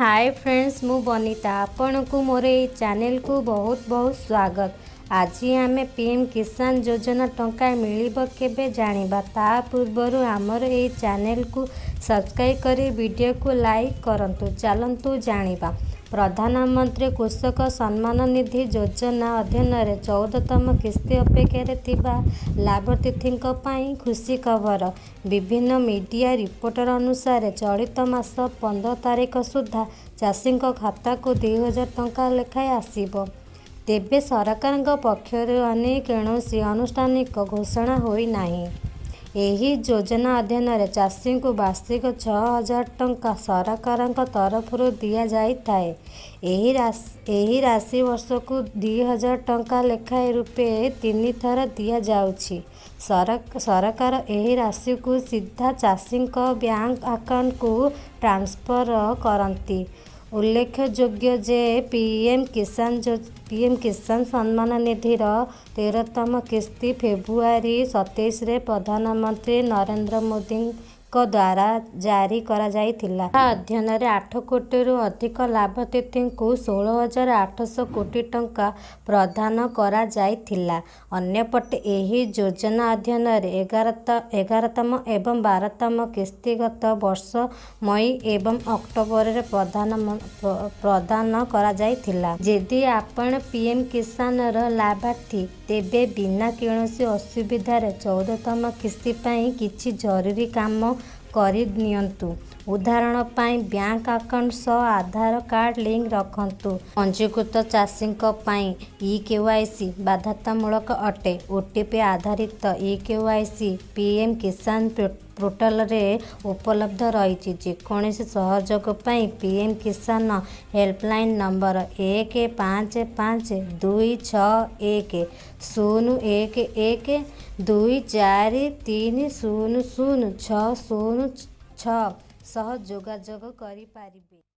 ହାଏ friends, ମୁଁ ବନିତା। ଆପଣଙ୍କୁ ମୋର ଏଇ ଚ୍ୟାନେଲକୁ ବହୁତ ବହୁତ ସ୍ୱାଗତ। ଆଜି ଆମେ ପିଏମ୍ କିଷାନ ଯୋଜନା ଟଙ୍କା ମିଳିବ କେବେ ଜାଣିବା। ତା ପୂର୍ବରୁ ଆମର ଏଇ ଚ୍ୟାନେଲକୁ ସବସ୍କ୍ରାଇବ୍ କରି ଭିଡ଼ିଓକୁ ଲାଇକ୍ କରନ୍ତୁ। ଚାଲନ୍ତୁ ଜାଣିବା। ପ୍ରଧାନମନ୍ତ୍ରୀ କୃଷକ ସମ୍ମାନ ନିଧି ଯୋଜନା ଅଧୀନରେ 14ତମ କିସ୍ତି ଅପେକ୍ଷାରେ ଥିବା ଲାଭାର୍ଥୀଙ୍କ ପାଇଁ ଖୁସି ଖବର। ବିଭିନ୍ନ ମିଡିଆ ରିପୋର୍ଟ ଅନୁସାରେ, ଚଳିତ ମାସ 15 ତାରିଖ ସୁଦ୍ଧା ଚାଷୀଙ୍କ ଖାତାକୁ 2000 ଟଙ୍କା ଲେଖାଏଁ ଆସିବ। ତେବେ ସରକାରଙ୍କ ପକ୍ଷରୁ ଏନେଇ କୌଣସି ଆନୁଷ୍ଠାନିକ ଘୋଷଣା ହୋଇନାହିଁ। ଏହି ଯୋଜନା ଅଧୀନରେ ଚାଷୀଙ୍କୁ ବାର୍ଷିକ 6000 ଟଙ୍କା ସରକାରଙ୍କ ତରଫରୁ ଦିଆଯାଇଥାଏ। ଏହି ରାଶି ବର୍ଷକୁ 2000 ଟଙ୍କା ଲେଖାଏଁ ରୂପେ ତିନି ଥର ଦିଆଯାଉଛି। ସରକାର ଏହି ରାଶିକୁ ସିଧା ଚାଷୀଙ୍କ ବ୍ୟାଙ୍କ ଆକାଉଣ୍ଟକୁ ଟ୍ରାନ୍ସଫର କରନ୍ତି। ଉଲ୍ଲେଖଯୋଗ୍ୟ ଯେ, ପିଏମ୍ କିଷାନ ସମ୍ମାନ ନିଧିର 13ତମ କିସ୍ତି ଫେବୃଆରୀ 27ରେ ପ୍ରଧାନମନ୍ତ୍ରୀ ନରେନ୍ଦ୍ର ମୋଦିଙ୍କ ଦ୍ୱାରା ଜାରି କରାଯାଇଥିଲା। ଏହା ଅଧୀନରେ 8 କୋଟିରୁ ଅଧିକ ଲାଭାର୍ଥୀଙ୍କୁ 16,800 କୋଟି ଟଙ୍କା ପ୍ରଦାନ କରାଯାଇଥିଲା। ଅନ୍ୟପଟେ ଏହି ଯୋଜନା ଅଧୀନରେ 11ତମ ଏବଂ 12ତମ କିସ୍ତି ଗତ ବର୍ଷ ମଇ ଏବଂ ଅକ୍ଟୋବରରେ ପ୍ରଦାନ କରାଯାଇଥିଲା। ଯଦି ଆପଣ ପିଏମ୍ କିଷାନର ଲାଭାର୍ଥୀ, ତେବେ ବିନା କୌଣସି ଅସୁବିଧାରେ 14ତମ କିସ୍ତି ପାଇଁ କିଛି ଜରୁରୀ କାମ କରିନିଅନ୍ତୁ। ଉଦାହରଣ ପାଇଁ, ବ୍ୟାଙ୍କ ଆକାଉଣ୍ଟ ସହ ଆଧାର କାର୍ଡ ଲିଙ୍କ ରଖନ୍ତୁ। ପଞ୍ଜୀକୃତ ଚାଷୀଙ୍କ ପାଇଁ ଇ-କେୱାଇସି ବାଧ୍ୟତାମୂଳକ ଅଟେ। ଓଟିପି ଆଧାରିତ ଇ-କେୱାଇସି ପିଏମ୍ କିଷାନ ପୋର୍ଟାଲରେ ଉପଲବ୍ଧ ରହିଛି। ଯେକୌଣସି ସହଯୋଗ ପାଇଁ ପିଏମ୍ କିଷାନ ହେଲ୍ପଲାଇନ ନମ୍ବର 155261011 24300606 ସହ ଯୋଗାଯୋଗ କରିପାରିବେ।